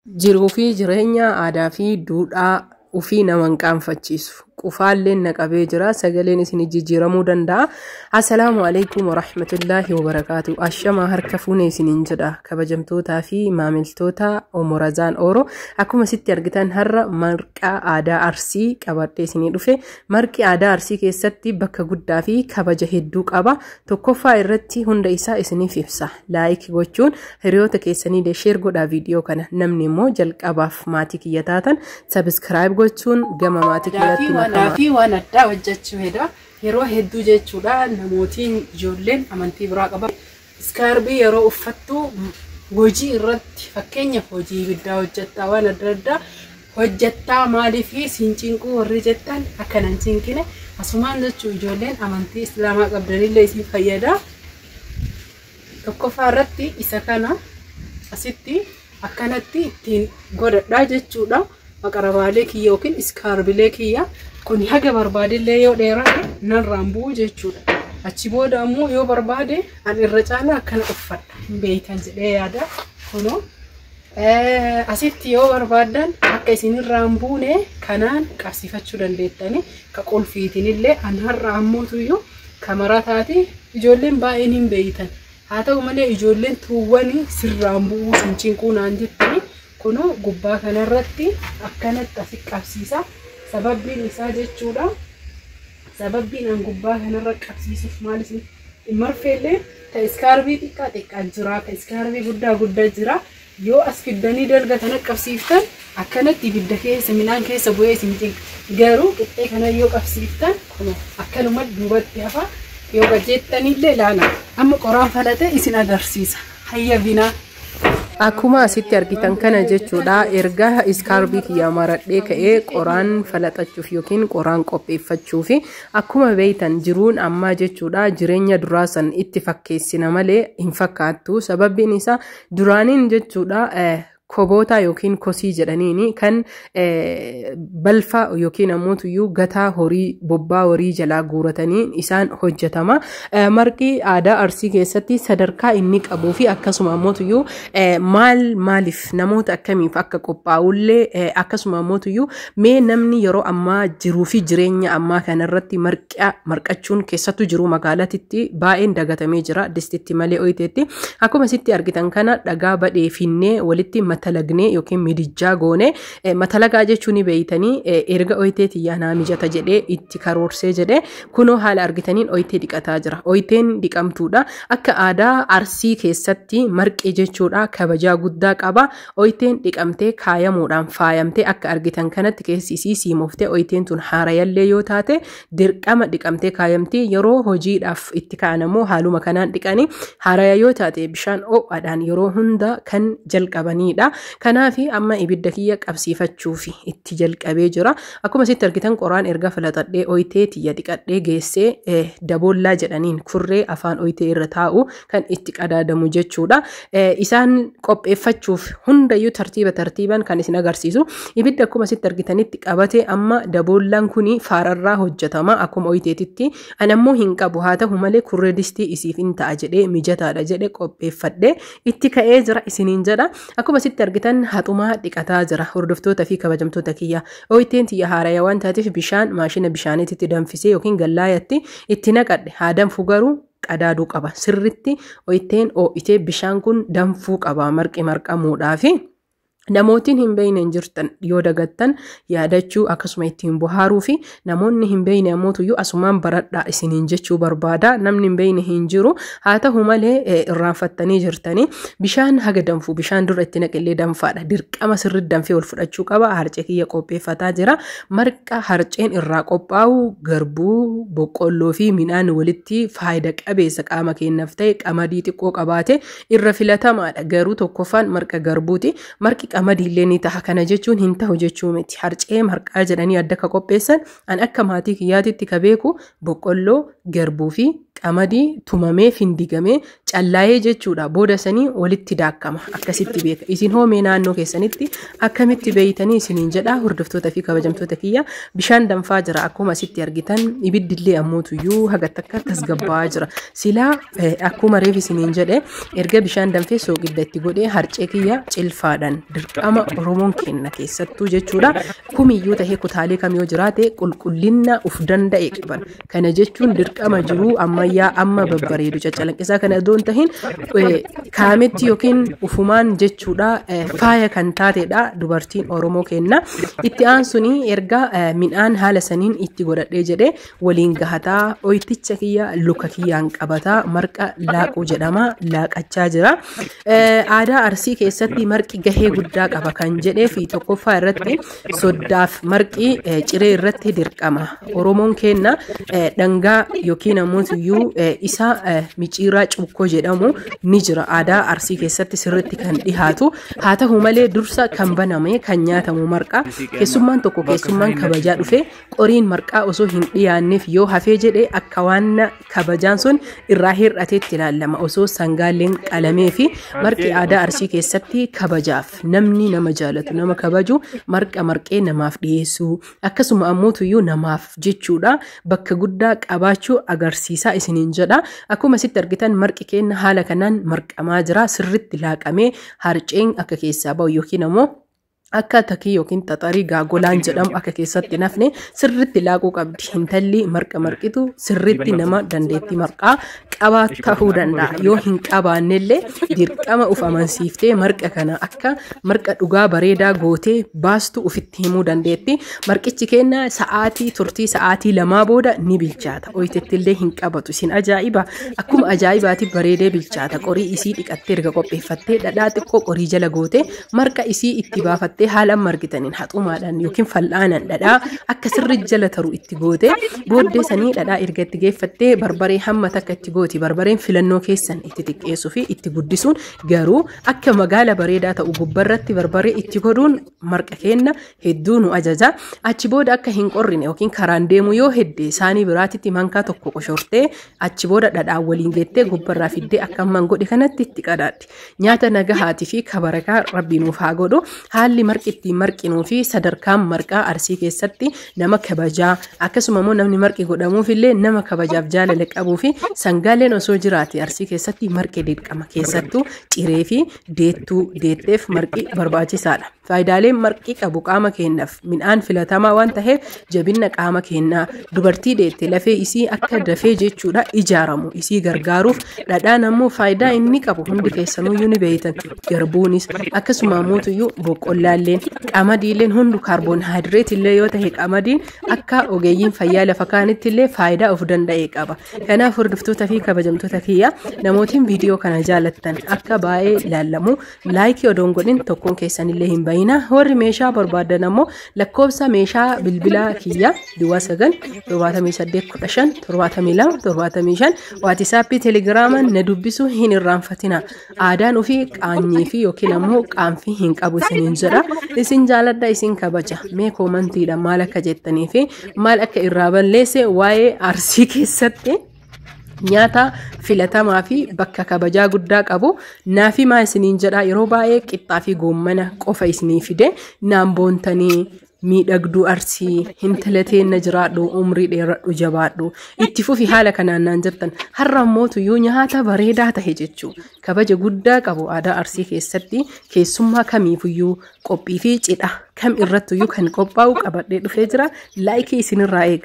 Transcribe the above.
Jiruu fi jireenya aadaa fi duudhaa ufii nama hin qaanfachiisu. Qufaalleen na qabee jira. Sagaleen isin jijjiiramuu danda'a. Assalaamu alaikum warahmatullaahi wabarakaatu. Ashamaa harka fuune isiniin jedha. Kabajamtootaa fi maamiltoota Omorazaan Ooro. Akkuma sitti argitan har'a marqaa aadaa Arsii qabadhee isinii dhufe. Marqi aadaa Arsii keessatti bakka guddaa fi kabaja hedduu qaba. Tokkoffaa irratti hunda isaa isiniif ibsa. Like gochuun hiriyoota keessanii share godhaa viidiyoo kana. Namni immoo jalqabaaf maatii kiyya taatan subscribe gochuun gama maatii kiyyatti makamaa. Fi waan addaa hojjechuu hedha. Yeroo hedduu jechuudha namootiin ijoolleen amantii biraa qaban. Iskaarbii yeroo uffattu hojii irratti fakkeenyaaf hojii ibiddaa hojjettaa waan adda addaa hojjettaa maaliif siin cinquu warri jettan akkana hin cinqine asumaan jechuu ijoolleen amantii islaamaa qabdanillee isin fayyada. Tokkoffaa irratti isa kana asitti akkanatti ittiin godhadhaa jechuudha. Maqarabaalee kiyya yookiin iskaarbilee kiyya kun haga barbaadillee yoo dheerate narraan bu'u jechuudha. Achi booda ammoo yoo barbaade an irra caalaa akkana uffadha hin beektan jedhee yaada. Kunoo asitti yoo barbaaddan akka isinirraan buune kanaan qabsiifachuu dandeettani. Ka qulfiitinillee an har'a ammootuyyuu kamarataati ijoolleen baay'een hin beektan. Haa ta'u malee ijoolleen tuuwwanii sirraan bu'uu sin cinquu naan jettani. Kunoo gubbaa kanarratti akkanatti asi qabsiisa. Sababbiin isaa jechuudha. Sababbiin an gubbaa kanarra qabsiisuuf maal isin marfeellee ta iskaarbii xiqqaa xiqqaa jira, ta iskaarbii guddaa guddaa jira. Yoo as fiddanii dalga kana qabsiiftan akkanatti ibidda keessa midhaan keessa bu'ee isin cinqa. Garuu qixxee kana yoo qabsiiftan kunoo akkanuma duubatti hafa. Yoo qajeettanillee ilaala. Amma qoraan falate isin agarsiisa. Hayya binaa. Akkuma asitti argitan kana jechuudha erga iskaarbii kiyyaa maradhee ka'ee qoraan falaxachuuf yookiin qoraan qopheeffachuuf akkuma beektan jiruun ammaa jechuudha jireenya duraa san itti fakkeessina malee hin fakkaattu. Sababbiin isaa duraaniin jechuudha koboota yookiin kosii jedhaniini kan balfa yookiin ammoo gataa horii bobbaa horii jalaa guuratanii isaan hojjetama. Marqi aadaa Arsii keessatti sadarkaa inni qabuu fi akkasuma ammoo maal maaliif namoota akkamiif akka qophaa'ullee akkasuma ammoo mee namni yeroo ammaa jiruu fi jireenya ammaa kanarratti marqa marqachuun keessattuu jiruu magaalaatitti baay'een dagatamee jira distitti malee oyiteetti. Akkuma sitti argitan kana dhagaa badhee finnee walitti matalagnee yookiin midijjaa goone matalagaa jechuun beeytanii erga oyitee tiyyaa naa mijata jedhee itti karoorsee jedhee kunoo haala argitaniin oyitee dhiqataa jira. Oyiteen dhiqamtuudha. Akka aadaa Arsii keessatti marqee jechuudha kabajaa guddaa qaba. Oyiteen dhiqamtee kaayamuudhaan faayamtee akka argitan kanatti keessi isii siimoftee oyiteen tun haarayallee yoo taate dirqama dhiqamtee kaayamti. Yeroo hojiidhaaf itti ka'an ammoo haaluma kanaan dhiqanii haaraya yoo taate bishaan ho'aadhaan yeroo hunda kan jalqabanidha. Kanaaf amma ibidda kiyya qabsiifachuuf itti jalqabee jira. Akkuma sitti argitan qoraan erga filatadhee oyitee tiyya dhiqadhee geessee daboollaa jedhaniin kurree afaan oyitee irra taa'u kan itti qadaadamu jechuudha. Isaan qopheeffachuuf hundayyuu tartiiba tartiiban kan isin agarsiisu. Ibidda akkuma sitti argitanitti qabate amma daboollaan kuni faararraa hojjetama akkuma oyiteetitti. Ani ammoo hin qabu haa ta'u malee kurree distii isiif hin ta'a jedhee mijataadha jedhee qopheeffadhee itti ka'ee jira isiniin jedha. Akkuma sitti argitan haxumaa dhiqataa jira hordoftoota fi kabajamtoota kiyya. Oyiteen tiyya haaraya waan taateef bishaan maashina bishaaniitti danfisee yookiin gallaayatti itti naqadhe. Haa danfu garuu qadaaduu qaba. Sirritti oyiteen oo'itee bishaan kun danfuu qaba marqi marqamuudhaafi. Namootiin hin beekne hin jirtan yoo dagattan yaadachuu akkasuma ittiin bohaaruu fi namoonni hin beekne ammootuyyuu asumaan baradhaa isiniin jechuu barbaada. Namni hin beekne hin jiru. Haa ta'u malee irraanfattanii jirtanii bishaan haga danfu bishaan dura itti naqillee danfaadha. Dirqama sirriitti danfee ol fudhachuu qaba. Harcee kiyya qopheeffataa jira. Marqa harceen irraa qophaa'u garbuu, boqqolloo fi midhaan walitti faayida qabeessa qaama keenyaaf ta'e qamadii xiqqoo qabaate irra filatamaadha. Garuu tokkoffaan marqa garbuuti. Marqi qamadiillee ni ta'a. Kana jechuun hin ta'u jechuu miti. Harcee marqaa jedhanii adda ka qopheessan an akka maatii kiyyaatitti ka beeku boqqolloo, garbuu fi Qamadii tumamee findigamee callaa'ee jechuudha. Booda sanii walitti daakkama. Akkasitti beeka. Isin hoomee naannoo keessanitti akkamitti beeytanii isiniin jedha hordoftoota fi kabajamtoota kiyya. Bishaan danfaa jira akkuma asitti argitan ibiddillee ammootuyyuu haga takka tasgabbaa'aa jira. Silaa akkuma reef isiniin jedhe erga bishaan danfee soogidda itti godhee harcee kiyya cilfaadhaan dirqama Oromoon kenna keessattuu jechuudha. Kumiyyuu tahee kutaalee kam yoo jiraate qulqullina uf danda'e qaban. Kana jechuun dirqama jiruu ammayyaa amma babbareedu caccalaqqisaa kana osoo hin tahin kaametti yookiin ufumaan jechuudha faaya kan taatedha dubartiin Oromoo kenna. Itti aansuni erga midhaan haala saniin itti godhadhee jedhee waliin gahataa oyticha kiyya luka kiyyaan qabataa marqa laaquu jedhama laaqachaa jira. Aadaa Arsii keessatti marqi gahee guddaa qaba kan jedhee fi tokkoffaa irratti soddaaf marqi ciree irratti dirqama. Oromoon kenna dhangaa yookiin ammoo isa micciiraa cuukkoo jedhamu ni jira. Aadaa Arsii keessatti sirriitti kan dhihaatu. Haa ta'u malee dursa kan baname kan nyaatamu marqa. Keessummaan tokko keessummaan kabajaa dhufe qoriin marqaa osoo hin dhiyaanneef yoo hafee jedhe akka waan kabajaan sun irraa hir'ateetti ilaalama. Osoo sangaalleen qalamee fi marqi aadaa Arsii keessatti kabajaaf namni nama jaalatu nama kabaju marqa marqee namaaf dhiyeessuu akkasuma ammootuyyuu namaaf jechuudha bakka guddaa qabaachuu agarsiisaa isiniin jedha. Akkuma asitti argitan marqi keenya haala kanaan marqamaa jira sirriitti laaqamee harceen akka keessaa ba'u yookiin ammoo akka takii yookiin xaxarii gaagolaan jedhamu akka keessatti nafne sirriitti laaquu qabdi. Intalli marqa marqitu sirriitti nama dandeettii marqaa qabaa ta'uu danda'a. Yoo hin qabaannellee dirqama uf amansiiftee marqa kana akka marqa dhugaa bareedaa gootee baastu ufitti himuu dandeetti. Marqichi keenya sa'aatii turtii sa'aatii 2 booda ni bilchaata. Oytettillee hin qabatu. Isin ajaa'iba! Akkuma ajaa'ibaatti bareedee bilchaata. Qorii isii dhiqattee erga qopheeffattee dhadhaa xiqqoo qorii jala gootee marqa isii itti baafattee haala margitaniin haxumaadhaan yookiin fal'aanaan dhadhaa akka sirri jala taru itti goote booddee sanii dhadhaa erga itti geeffattee barbaree hamma takka itti gooti. Barbareen filannoo keessan itti xiqqeessuu fi itti guddisuun garuu akka magaala bareedaa ta'u gubbarratti barbaree itti godhuun marqa kenna hedduu nu ajaja. Achi booda akka hin qorrine yookiin karaan deemu yoo hedde isaanii biraatitti mankaa tokko qoshortee achi booda dhadhaa waliin geettee gubbarraa fiddee akka ammaan godhe kanatti itti qadaaddi. Nyaata nagahaatii fi kabarakaa rabbi nuuf haa godhu. Haalli marqi ittiin marqinuu fi sadarkaan marqaa Arsii keessatti nama kabajaa akkasuma immoo namni marqi godhamuuf illee nama kabajaaf jaalala qabuu fi sangaaleen osoo jiraate Arsii keessatti marqi dirqama keessattuu ciree fi deettuu deetteef marqi barbaachisaadha. Faayidaaleen marqi qabu qaama keenyaaf midhaan filatamaa waan ta'eef jabina qaama keenyaa dubartii deette lafee isii akka dafee jechuudha ijaaramu isii gargaaruuf dhadhaan ammoo faayidaa inni qabu hundi keessanuyyuu ni beektan. Garbuunis akkasuma ammoo boqqollaalleen qamadiileen hundu kaarboonhaayidireet illee yoo ta'e qamadiin akka ogeeyyiin fayyaa lafa kaanitti illee faayidaa of danda'e qaba. Kanaaf hordoftoota fi kabajamtoota kiyya namootiin viidiyoo kana jaalattan akka baay'ee ilaalamu laayikii odoon godhin tokkoon keessanillee hin bayina. Warri meeshaa barbaadan ammoo lakkoofsa meeshaa bilbilaa kiyya 09 78 15 72 75 waatisaappii telegiraamaan na dubbisuu hin irraanfatina. Aadaan ofii qaanyii fi yookiin ammoo qaanfii hin qabu isiniin jedha. Isin jaaladha isin kabaja. Mee koomantiidha maal akka jettanii fi maal akka irraa balleesse waa'ee Arsii keessatti nyaata filatamaa fi bakka kabajaa guddaa qabu naafi maa isiniin jedha. Yeroo baay'ee qixxaa fi goommana qofa isinii fide naan boontanii miidhagduu Arsii intala na jiraadhu umrii dheeradhu jabaadhu itti fufi haala kanaan naan jettan. Har'a ammoo nyaata bareedaa tahe jechuu kabaja guddaa qabu aadaa Arsii keessatti keessummaa kamiifuyyuu qophii fi cidha kam irrattuyyuu kan qophaa'u qabadhee dhufee jira. Laayikii isinirraa eega.